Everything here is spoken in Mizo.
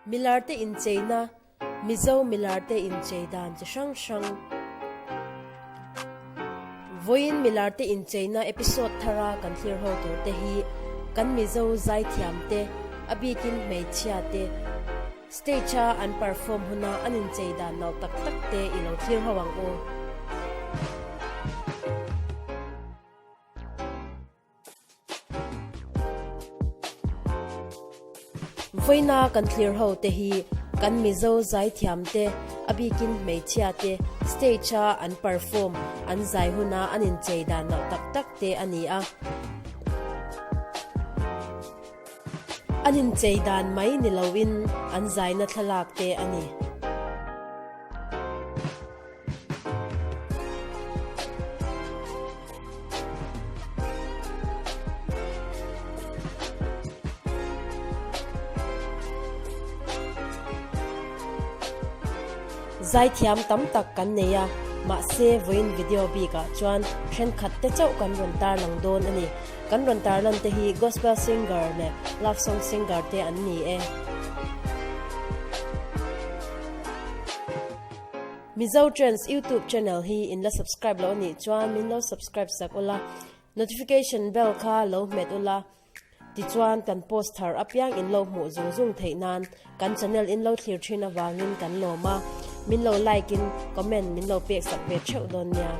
Milarte incheina, Mizo milarte inchei dan chi hrang hrang. Vawiin milarte incheina episode thara kan thlir ho tur te hi kan Mizo zaithiam te, a bikin hmeichhia te, stage a an perform huna an inchei dan nalh tak tak te i lo thlir ho ang u. Vawiina kan thlir ho te hi kan Mizo zaithiam te, a bikin hmeichhia te stage a an perform an zai huna an inchei dan nalh tak tak te a ni a. An inchei dan mai ni loin an zaina thlalak te a ni. Zaithiam tam tak kan nei a, mahse vawiin video bikah chuan thenkhat te chauh kan rawn tarlang dawn a ni. Kan rawn tarlan te hi gospel singer leh love song singer te an ni e. Mizo Trends YouTube channel hi in la subscribe loh anih chuan min lo subscribe sak ula, notification bell kha lo hmet ula, tichuan kan post thar apiang in lo hmuh zung zung theih nan kan channel in lo thlir thin avangin kan lawm a, min lo like in comment min lo pek sak ve theuh dawn nia.